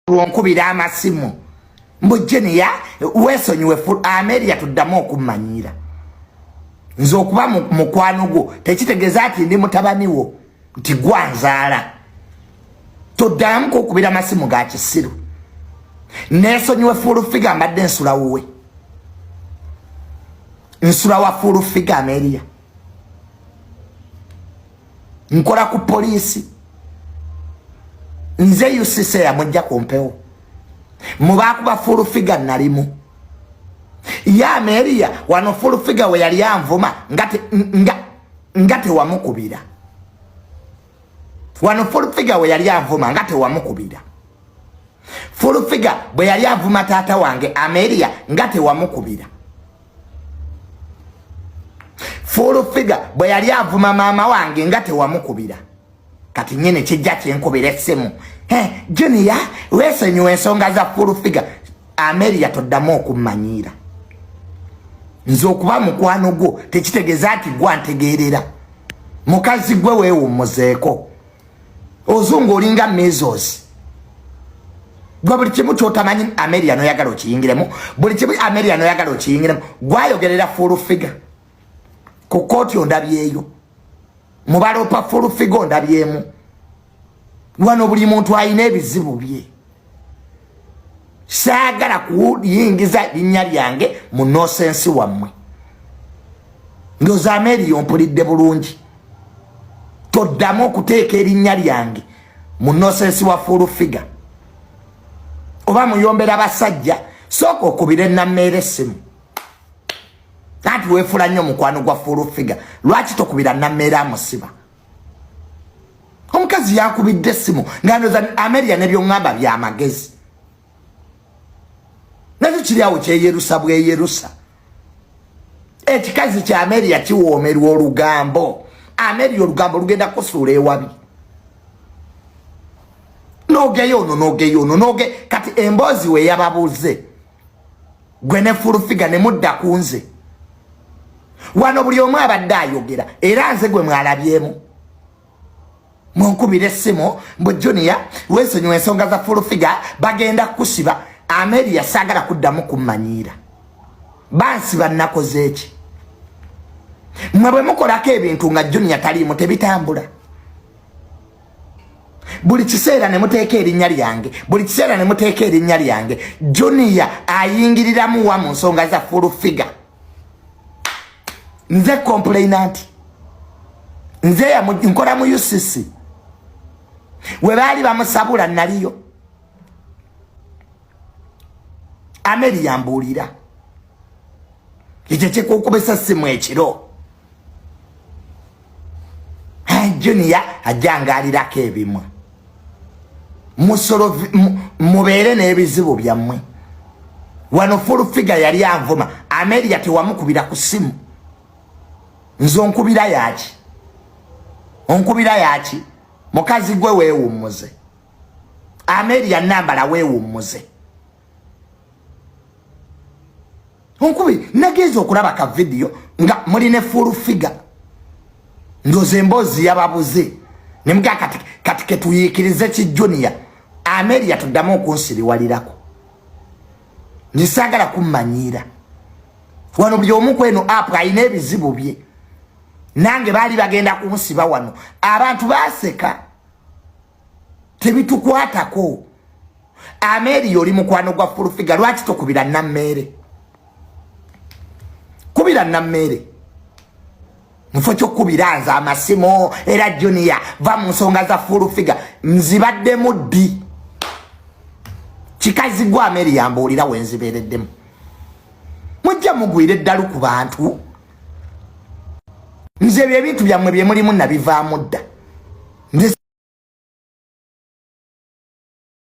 Lwonkubira amasimu mbu Junior weesonyiwe Ameria, tuddamu okummanyiira. Nze okuba mukwano gwo tekitegeeza nti ndi mutabani wo, nti gwanzaala. Toddamu kukubira masimu ga kisiru. Neesonyiwe Full Figure, mbadde nsula wuwe, nsula wa Full Figure Ameria, nkola ku poliisi. Nze UCC yamujja ku mpewo mubakuba Full Figure nalimu ye Ameria. Wano Full Figure we yali anvuma nga tewamukubira. Wano Full Figure we yali anvuma nga tewamukubira. Full Figure bwe yali avuma taata wange, Ameria, nga tewamukubira. Full Figure bwe yali avuma maama wange nga tewamukubira. Kati nyine kijja kyenkubira essimu, "Junior, weesonyiwa ensonga za Full Figure." Ameria, toddamu okummanyiira. Nze okuba mukwano gwo tekitegeeza nti gwantegeerera. Mukazi gwe weewummuzeeko, ozungu olinga measles gwe. Buli kimu kyotamanyi, Ameria, noyagala okiyingiremu. Buli kimu, Ameria, noyagala okiyingiremu. Gwayogerera Full Figure ku kooti, ondabyeyo mubalopa Full Figure, ondabyemu. Wano buli muntu alina ebizibu bye. Saagala kuyingiza linnya lyange mu nonsense wammwe. Ndoza Ameria ompulidde bulungi. Toddamu okuteeka erinnya lyange mu nonsense wa Full Figure oba muyombera basajja. Sooka okubira enammeera essimu. Anti weefula nnyo mukwano gwa Full Figure, lwaki tokubira nammeera amusiba? Omukazi yakubidde essimu nga ndoza Ameria nebyoŋŋamba byamagezi, nakyo kiri awo kyeyerusa bweyerusa. Ekikazi kya Ameria kiwoomerwa olugambo. Ameria, olugambo lugenda kusuula ewabi. Nogeyo ono, nogeyo ono, noge. Kati emboozi we yababuze gwe ne Full Figure ne mudda ku nze. Wano buli omu abadde ayogera, era nze gwe mwalabyemu munkubira essimu mbu, "Junior, weesonyiwa ensonga za Full Figure, bagenda kusiba." Ameria, saagala kuddamu kummanyiira. Bansiba nnakoze eki? Mmwe bwe mukolako ebintu nga Junior taliimu tebitambula. Buli kiseera ne muteeka erinnya lyange, buli kiseera ne muteeka erinnya lyange. Junior ayingiriramu wa mu nsonga za Full Figure? Nze complainant, nze nkola mu UCC. We baali bamusabula naliyo. Ameri yambuulira ekyo kikukubisa simu ekiro, "Junior ajjangaalirako ebimwa." Musolo mubeere n'ebizibu byammwe. Wano Full Figure yali anvuma, Ameria tewamukubira ku ssimu. Nze onkubira yaki? Onkubira yaki? Mukazi gwe weewummuze. Ameria nambala, weewummuze. Onkubi nagenza okulaba ka video nga muli ne Full Figure, ndoza emboozi yababuze nemugaa. Kati kati ketuyiikirize ki Junior? Ameria, tuddamu okunsiriwalirako. Nzisaagala kummanyiira. Wano buli omu kweno app alina ebizibu bye. Nange baali bagenda kunsiba wano, abantu baseka, tebitukwatako. Ameria, oli mukwano gwa Full Figure, lwaki tokubira nammeere? Kubira nammeere mufo kyokubira nze amasimu. Era Junior, va mu nsonga za Full Figure. Nzibaddemu ddi? Kikazi gwe Ameri yambuulira wenzibeereddemu. Mujja mugwire eddalu ku bantu. Nze ebyo ebintu byammwe bye mulimu nabivaamu dda.